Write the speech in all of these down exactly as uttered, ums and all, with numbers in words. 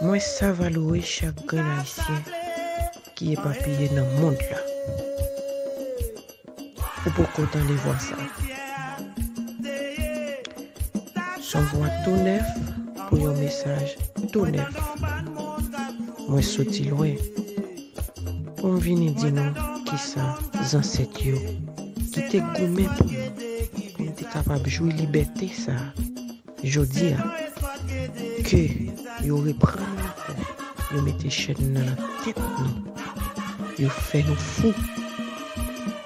Mwen sa valorize chak grenn Ayisyen ki epapiye nan mond la. Ou poko tande vwa sa. S on vwa tou nèf pou yon mesaj tou nèf. Mwen soti lwen pou m vini di nou kisa zansèt yo ki te goumen pou nou, pou n te kapab jwi libète sa a. Jodi a, ke yo reprann nou ankò, yo mete chèn nan nan tèt nou, yo fè nou fou,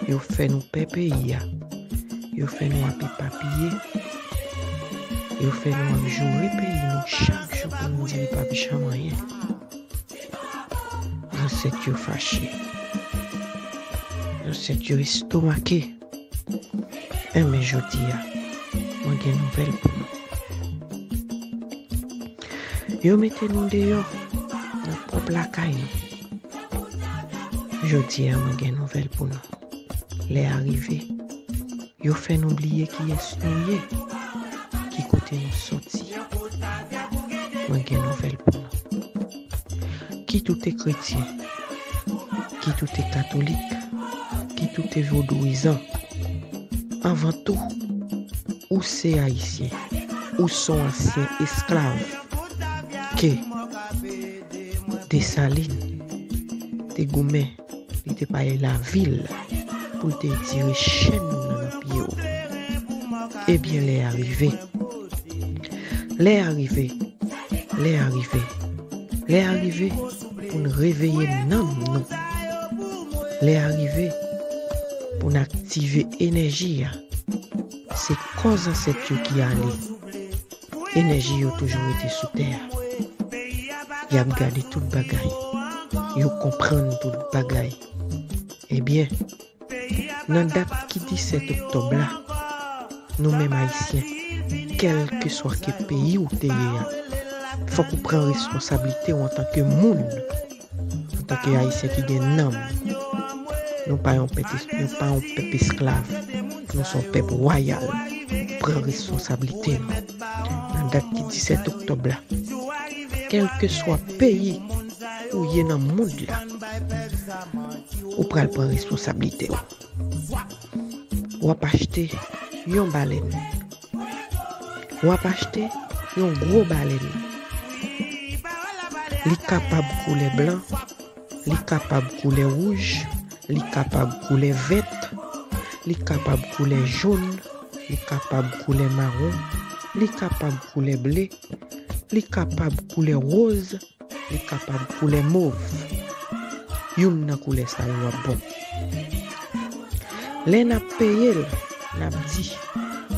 yo fè nou pè peyi a, yo fè nou ap epapiye, yo fè nou ap joure peyi nou chak jou pou nou di li p ap janm anyen. Zansèt yo fache. Zansèt yo estomake. Enben jodi a, mwen gen nouvèl pou nou. Yo mete nou deyò nan pwòp lakay nou. Jodi a, mwen gen nouvèl pou nou. Lè a rive, yo fè nou bliye kiyès nou ye, ki kote nou soti. Mwen gen nouvèl pou nou. Kit ou te kretyen, kit ou te katolik, kit ou te vodouyizan, anvan tou, ou se Ayisyen, ou s on ansyen esklav ke Desalin te goumen, li te pale lavi l pou l te etire chèn nan nan pye w. Ebyen, lè a rive. Lè a rive. Lè a rive. Lè a rive pou n reveye nanm nou. Lè a rive pou n aktive enèji a. Se kò zansèt yo ki ale. Enèji yo toujou rete sou tè a. Y ap gade tout bagay. Yo konprann tout bagay. Ebyen, nan dat ki disèt oktòb la, nou menm Ayisyen, kèlkeswa ke peyi w te ye a, fòk ou pran responsablite w antanke moun, antanke Ayisyen ki gen nanm. Nou pa yon pèp, nou pa yon pèp esklav. Nou s on pèp wayal. Pran responsablite nou. Nan dat ki disèt oktòb la, kèlkeswa peyi ou ye nan mond la, ou pral pran responsablite w. W ap achte yon balèn. W ap achte yon gwo balèn. Li kapab koulè blan, li kapab koulè wouj, li kapab koulè vèt, li kapab koulè jòn, li kapab koulè mawon, li kapab koulè ble, li kapab koulè wòz, li kapab koulè mov. Youn nan koulè sa yo ap bon. Lè n ap peye l, n ap di,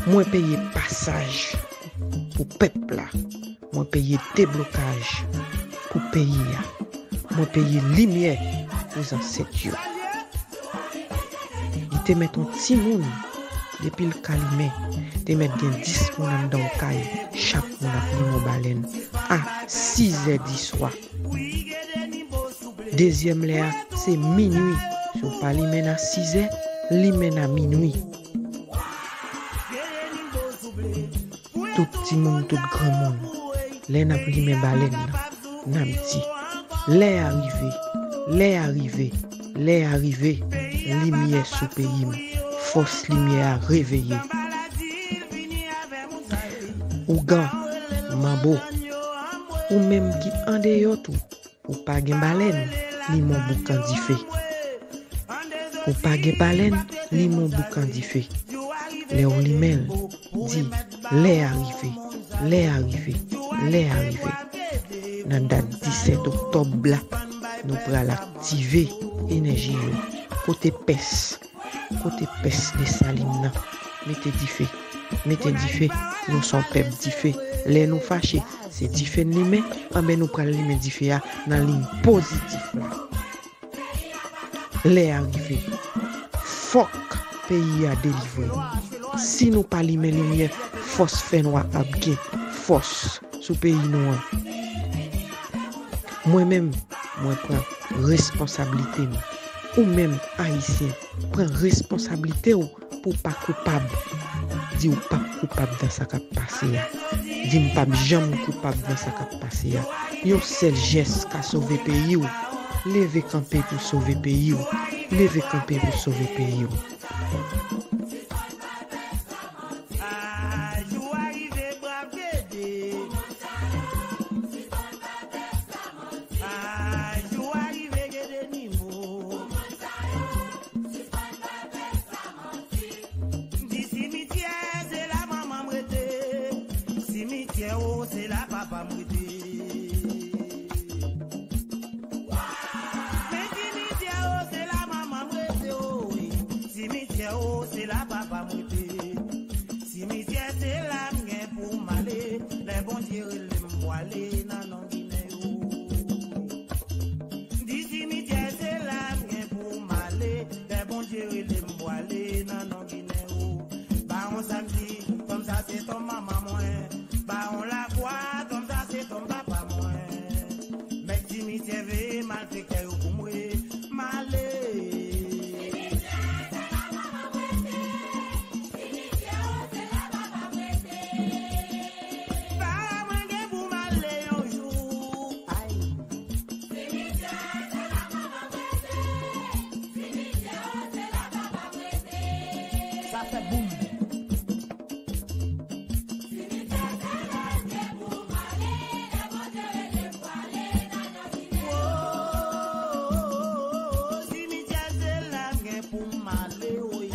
mwen peye pasaj pou pèp la. Mwen peye deblokaj pou peyi a. Mwen peye limyè pou zansèt yo. Li te mèt yon timoun, depi l ka limen, te mèt gen dis moun anndan yon kay, chak moun ap limen yon balèn a sizè di swa. Dezyèm lè a, se minui. Si w pa limen a sizè, limen a minui. Tout timoun, tout granmoun, lè n ap limen balèn nan, n ap di, lè a rive, lè a rive, lè a rive, limyè sou peyi m, fòs limyè a reveye. Ougan, manbo, ou menm ki andeyò tou, ou pa gen balèn, limen yon boukan dife. Ou pa gen balèn, limen yon boukan dife. Lè w limen l, di, lè a rive, lè a rive, lè a rive. Nan dat disèt oktòb la, nou pral aktive enèji yo. Kote pès? Kote pès Desalin nan? Mete dife. Mete dife. Nou s on pèp dife. Lè nou fache, se dife n limen. Anben, nou pral limen dife a nan liy pozitif la. Lè a rive. Fòk peyi a delivre. Si nou pa limen limyè, fòs fènwa ap gen fòs sou peyi nou an. Mwen menm, mwen pran responsablite m. Ou menm, Ayisyen, pran responsablite w pou w pa koupab. Di w p ap koupab nan sa k ap pase a. Di m p ap janm koupab nan sa k ap pase a. Yon sèl jès ka sove peyi w. Leve kanpe pou sove peyi w. Leve kanpe pou sove peyi w. A, jou a rive, brav Dede. A, jou a rive, Dede Nimo. M di simityè, se la manman m rete. Simityè, o, se la papa m rete. Men simityè, o, se la manman m rete, o, wi. Simityè, o, se la papa m rete. Simityè, se la m gen pou m ale. Lè Bondye rele m, m pwale nan non Ginen yo. Di simityè, se la m gen pou m ale. Lè Bondye rele m, m pwale nan non Ginen yo. Bawon Samdi, tonm sa se tonm manman mwen. Bawon Lakwa, tonm sa se tonm papa mwen. Mèt simityè veye malfektè yo pou mwen. M ale. Papa mwen gen pou m ale yon jou. Ay. Sa fè boum. Wo, simityè se la m gen pou m ale, wi.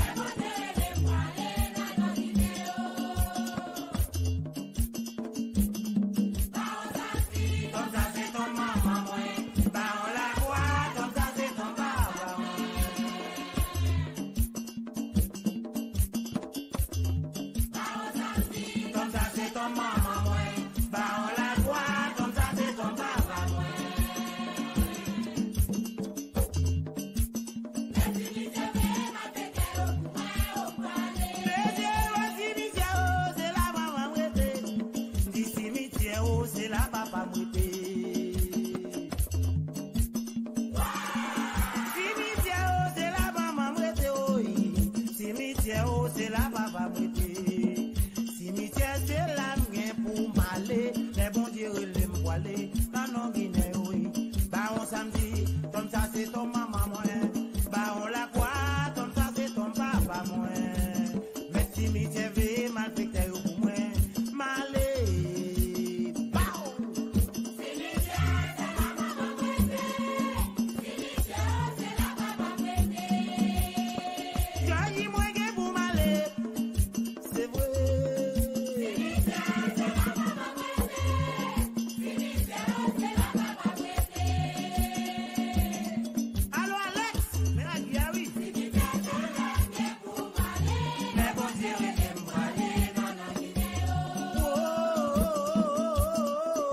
Tonm sa se tonm manman mwen. Bawon Lakwa, tonm sa se tonm papa mwen. Tonm sa se tonm manman mwen. Bawon Lakwa, tonm sa se tonm papa mwen. Mesye, o, simityè, o, se la manman m rete. M di simityè, o, se la papa m rete. Simityè, o, se la manman m rete, o, wi. Simityè, o, se la papa m rete. Simityè, se la m gen pou m ale. Lè Bondye rele m pwale nan non Ginen yo, wi. Bawon Samdi, tonm sa se tonm manman mwen. Bawon Lakwa, tonm sa se tonm papa mwen. Mèt simityè veye malfektè yo pou mwen. M ale. Pow! Jòji, mwen gen pou m ale. Se vre. Alo, Alex, men lagi a, wi. Lè Bondye rele m pwale nan non Ginen yo.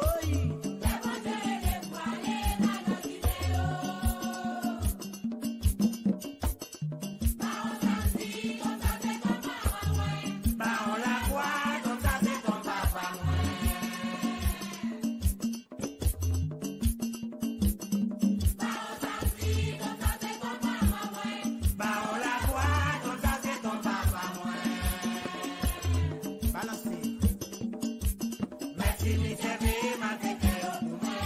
Woy. Bawon Lakwa, tonm sa se tonm papa mwen. Bawon Lakwa, tonm sa se tonm papa mwen. Balanse. Mèt simityè veye malfektè yo pou mwen.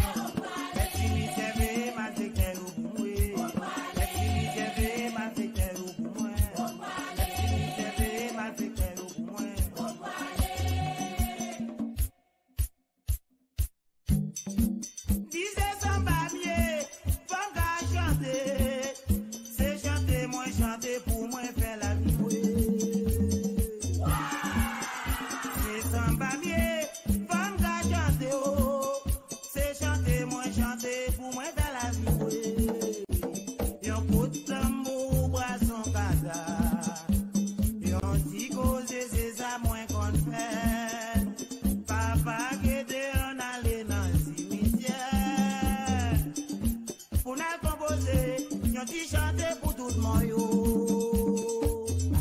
Mèt simityè veye malfektè yo pou mwen. Mèt simityè veye malfektè yo pou mwen. Mèt simityè veye malfektè yo pou mwen. Di se sanba m ye, fò m ka chante. Se chante mwen chante pou mwen fè lavi mwen. Se sanba m ye, fò m ka chante, o. Se chante mwen chante pou mwen fè lavi mwen. Yon kout tanbou, bwason kaza. Yon ti koze, se sa mwen konn fè. Papa kite ann ale nan simityè. Pou n al konpoze yon ti chante pou tout mò yo.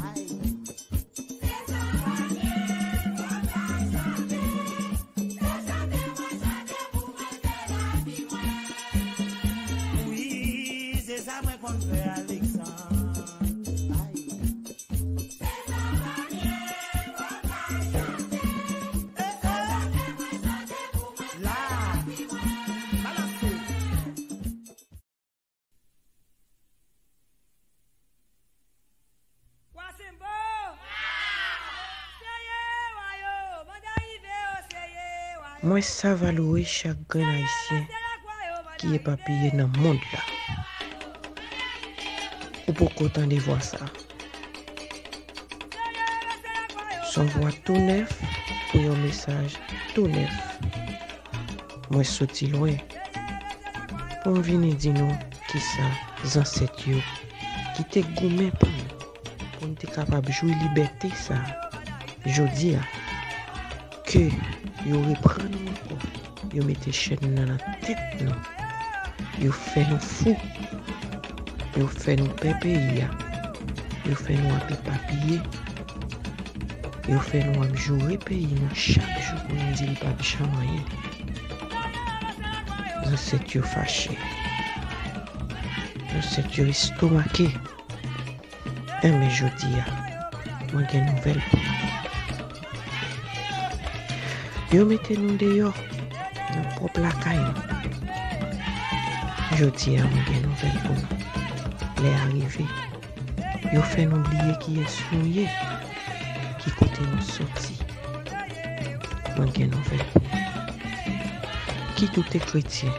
Ay. Wi, se sa mwen konn fè, Alexandre. Ay. Se sa mwen ye, fò m ka chante. Se sa mwen Mwen sa valoure chak grenn Ayisyen ki epapiye nan mond la. Ou poko tande vwa sa. S on vwa tou nèf pou yon mesaj tou nèf. Mwen soti lwen pou m vini di nou kisa zansèt yo ki te goumen pou nou, pou n te kapab jwi libète sa a, jodi a, ke yo reprann nou ankò, yo mete chèn nan nan tèt nou, yo fè nou fou, yo fè nou pè peyi a, yo fè nou ap epapiye, yo fè nou ap joure peyi nou chak jou pou nou di li p ap janm anyen. Zansèt yo fache. Zansèt yo estomake. Enben jodi a, mwen gen nouvèl pou nou. Yo mete nou deyò nan pwòp lakay nou. Jodi a, mwen gen nouvèl pou nou. Lè a rive. Yo fè nou bliye kiyès nou ye, ki kote nou soti. Mwen gen nouvèl pou nou. Kit ou te kretyen,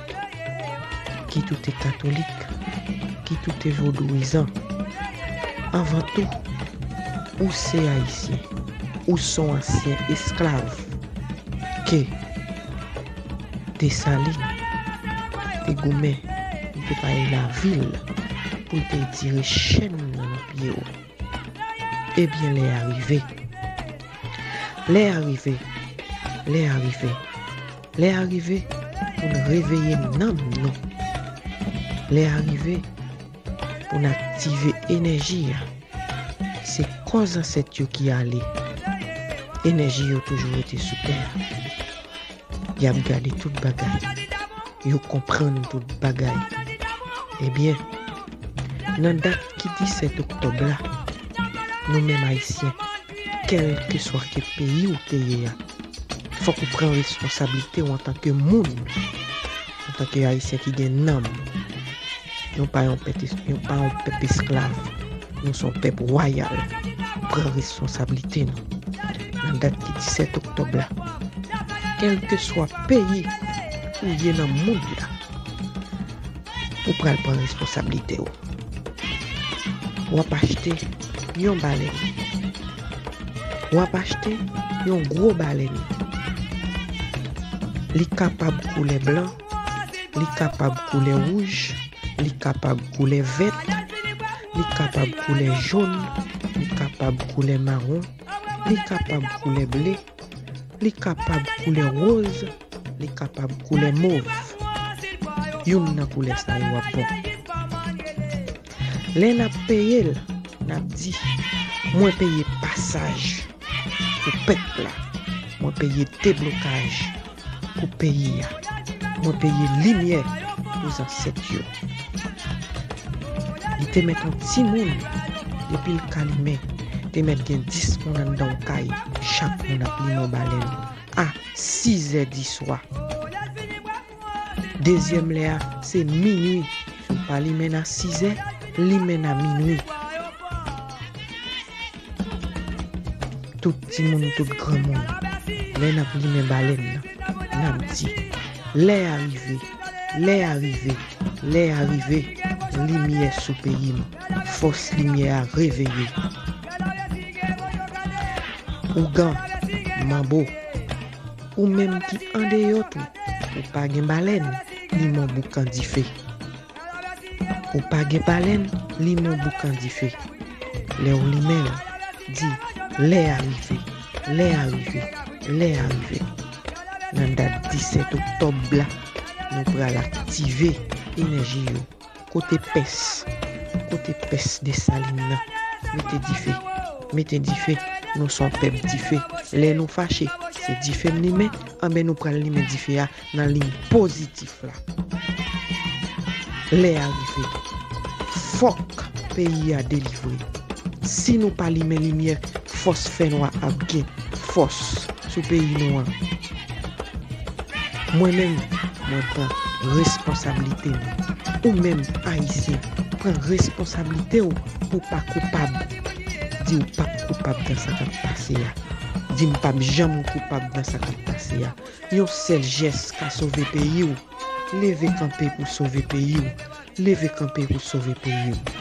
kit ou te katolik, kit ou te vodouyizan, anvan tou, ou se Ayisyen, ou s on ansyen esklav ke Desalin te goumen, li te pale lavi l pou l te etire chèn nan nan pye w. Ebyen, lè a rive. Lè a rive. Lè a rive. Lè a rive pou n reveye nanm nou. Lè a rive pou n aktive enèji a. Se kò zansèt yo ki ale. Enèji yo toujou rete sou tè a. Y ap gade tout bagay. Yo konprann tout bagay. Ebyen, nan dat ki disèt oktòb la, nou menm Ayisyen, kèlkeswa ke peyi w te ye a, fòk ou pran responsablite w antanke moun, antanke Ayisyen ki gen nanm. Nou pa yon pèp, nou pa yon pèp esklav. Nou s on pèp wayal. Pran responsablite nou. Nan dat ki disèt oktòb la, kèlkeswa peyi ou ye nan mond la, ou pral pran responsablite w. W ap achte yon balèn. W ap achte yon gwo balèn. Li kapab koulè blan, li kapab koulè wouj, li kapab koulè vèt, li kapab koulè jòn, li kapab koulè mawon, li kapab koulè ble, li kapab koulè wòz, li kapab koulè mov. Youn nan koulè sa yo ap bon. Lè n ap peye l, n ap di, mwen peye pasaj pou pèp la. Mwen peye deblokaj pou peyi a. Mwen peye limyè pou zansèt yo. Li te mèt yon timoun, depi l ka limen, te mèt gen dis moun anndan yon kay, chak moun ap limen yon balèn a sizè diswa. Dezyèm lè a, se minwi. Si w pa limen a sizè, limen a minwi. Tout timoun, tout granmoun, lè n ap limen balèn nan, n ap di, lè a rive, lè a rive, lè a rive, limyè sou peyi m, fòs limyè a reveye. Ougan, manbo, ou menm ki andeyò tou, ou pa gen balèn, limen yon boukan dife. Ou pa gen balèn, limen yon boukan dife. Lè w limen l, di, lè a rive, lè a rive, lè a rive. Nan dat disèt oktòb la, nou pral aktive enèji yo. Kote pès, kote pès Desalin nan, mete dife, mete dife, nou s on pèp dife. Lè nou fache, se dife n limen, anben nou pral limen dife a nan liy pozitif la. Lè a rive. Fòk peyi a delivre. Si nou pa limen limyè, fòs fènwa ap gen fòs sou peyi nou an. Mwen menm, mwen pran responsablite m. Ou menm, Ayisyen, pran responsablite w pou w pa koupab. Di w p ap koupab nan sa k ap pase a. di m p ap janm koupab nan sa k ap pase a. Yon sèl jès ka sove peyi w. Leve kanpe pou sove peyi w. Leve kanpe pou sove peyi w.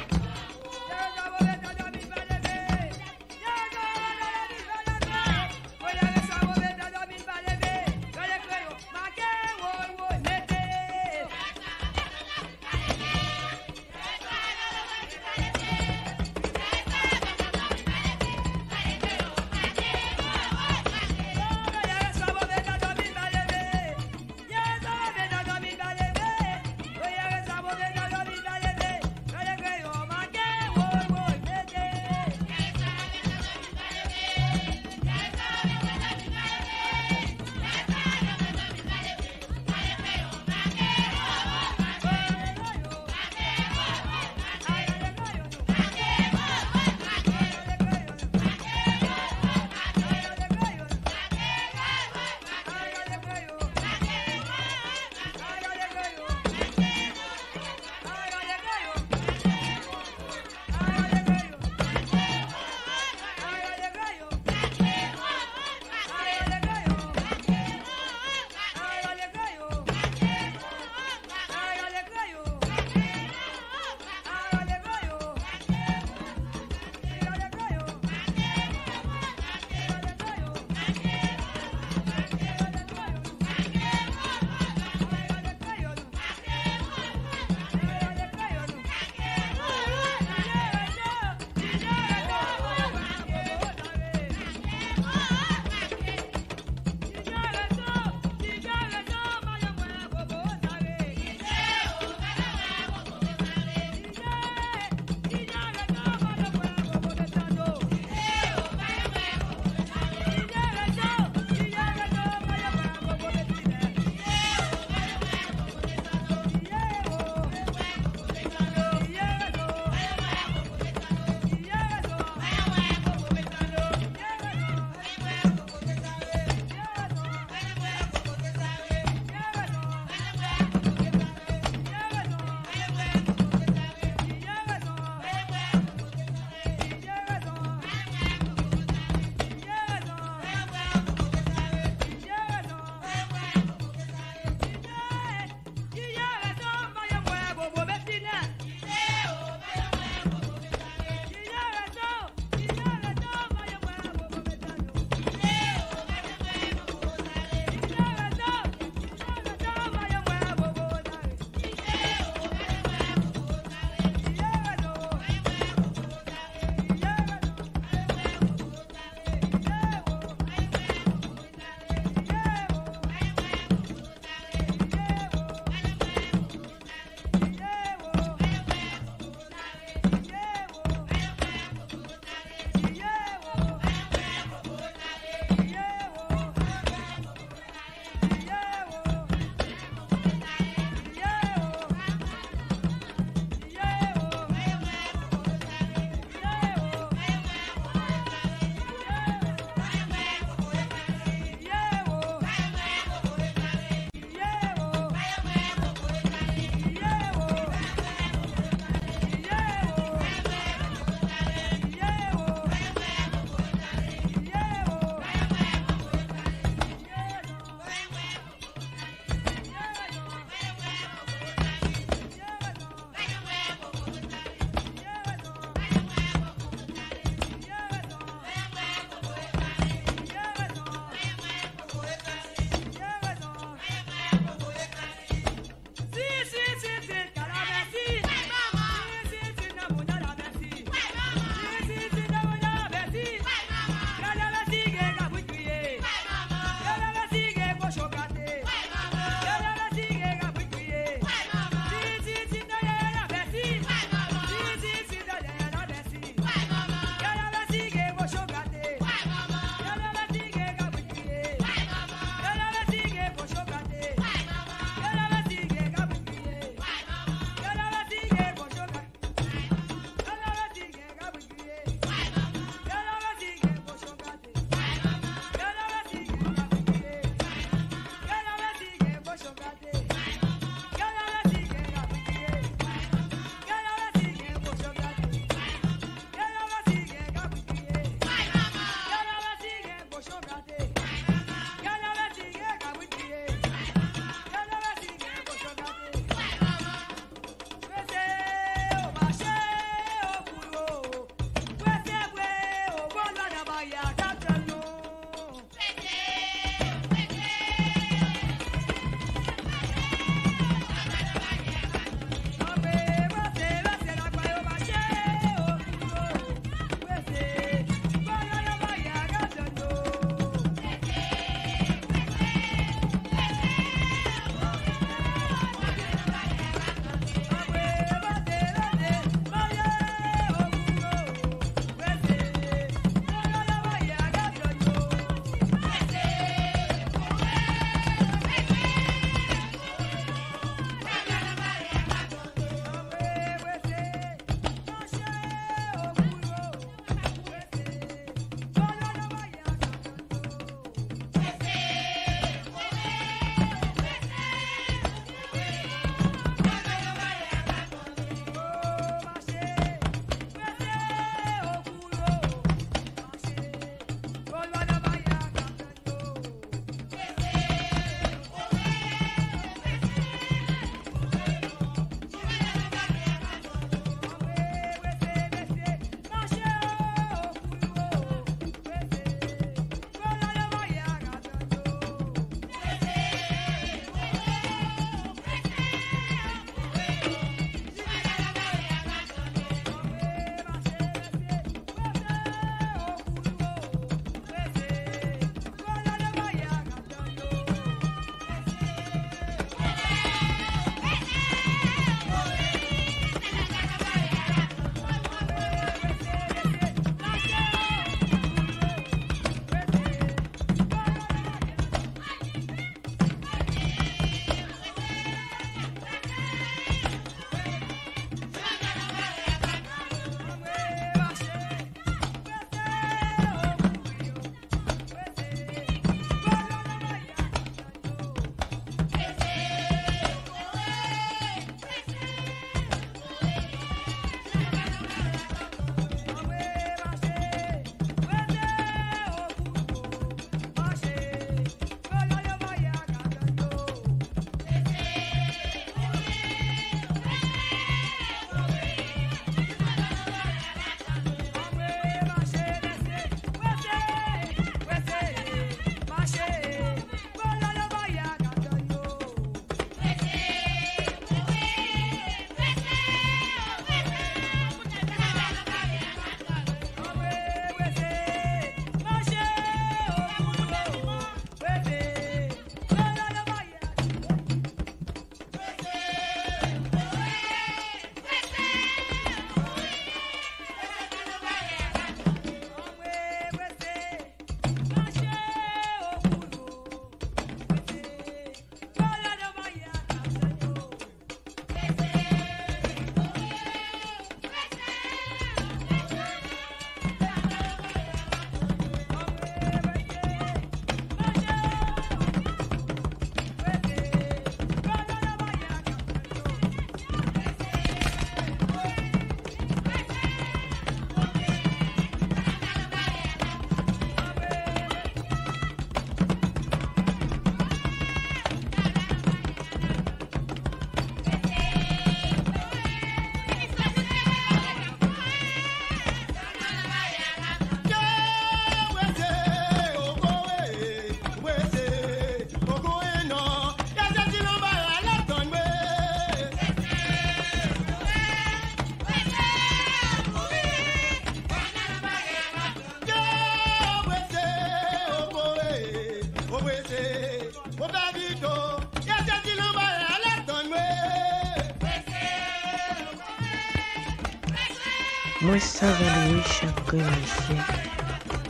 Mwen sa valorize chak grenn Ayisyen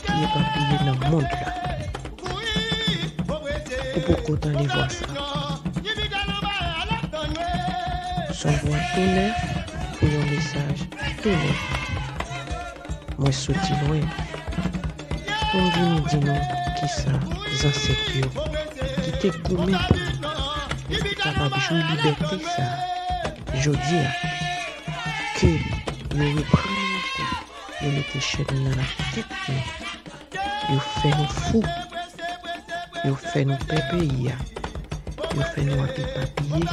ki epapiye nan mond la. Ou poko tande vwa sa. S on vwa tou nèf pou yon mesaj tou nèf. Mwen soti lwen pou m vini di nou kisa zansèt yo ki te goumen pou nou, pou nou kapab jwi libète sa a, jodi a, ke yo reprann nou kou, yo mete chèn nan nan tèt nou, yo fè nou fou, yo fè nou pè peyi a, yo fè nou ap epapiye,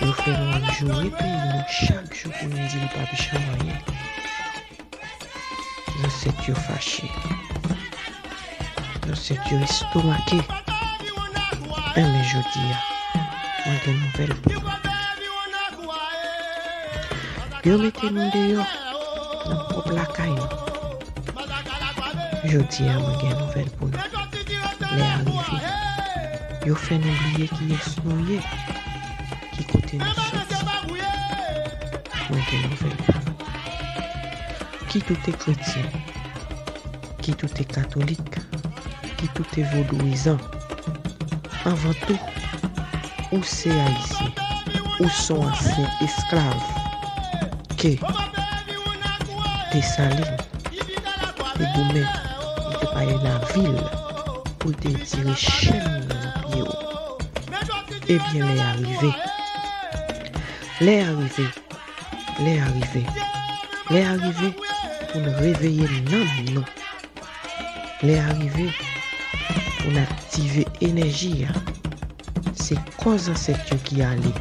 yo fè nou ap joure peyi nou chak jou pou nou di li p ap janm anyen. Zansèt yo fache. Zansèt yo estomake. Enben jodi a, mwen gen nouvèl pou nou. Yo mete nou deyò nan pwòp lakay nou. Jodi a, mwen gen nouvèl pou nou. Lè a rive. Yo fè nou bliye kiyès nou ye, ki kote nou soti. Mwen gen nouvèl pou nou. Kit ou te kretyen, kit ou te katolik, kit ou te vodouyizan, anvan tou, ou se Ayisyen, ou s on ansyen esklav ke Desalin te goumen, li te pale lavi l pou l te retire chèn nan pye w. Ebyen, lè a rive. Lè a rive. Lè a rive. Lè a rive pou n reveye nanm nou. Lè a rive pou n aktive enèji a. Se kò zansèt yo ki ale.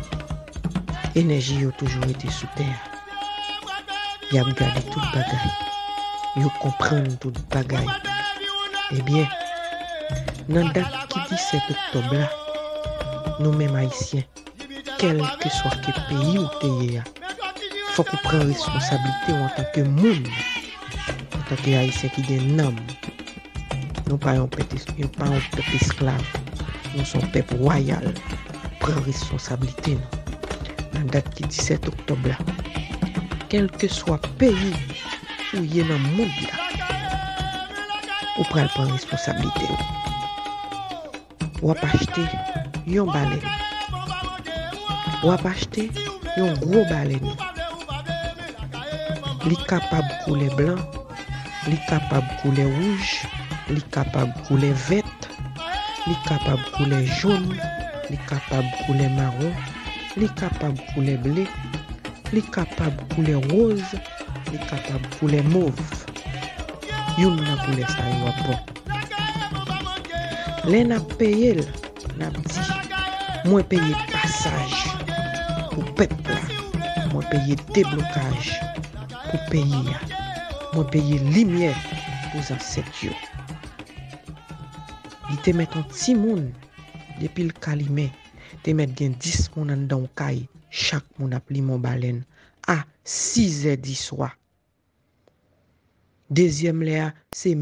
Enèji yo toujou rete sou tè a. Y ap gade tout bagay. Yo konprann tout bagay. Ebyen, nan dat ki disèt oktòb la, nou menm Ayisyen, kèlkeswa ke peyi w te ye a, fòk ou pran responsablite w antanke moun, antanke Ayisyen ki gen nanm. Nou pa yon pèp, nou pa yon pèp esklav. Nou s on pèp wayal. Pran responsablite nou. Nan dat ki disèt oktòb la, kèlkeswa peyi ou ye nan mond la, ou pral pran responsablite w. W ap achte yon balèn. W ap achte yon gwo balèn. Li kapab koulè blan, li kapab koulè wouj, li kapab koulè vèt, li kapab koulè jòn, li kapab koulè mawon, li kapab koulè ble, li kapab koulè woz, li kapab koulè mov. Youn nan koulè sa yo ap bon. Lè n ap peye l, n ap di, mwen peye pasaj pou pèp la, mwen peye deblokaj pou peyi a, mwen peye limyè pou zansèt yo. Li te mèt on timoun, depi l ka limen, te mèt gen dis moun anndan on kay, chak moun ap limen on balèn a sizè di swa. Dezyèm lè a, se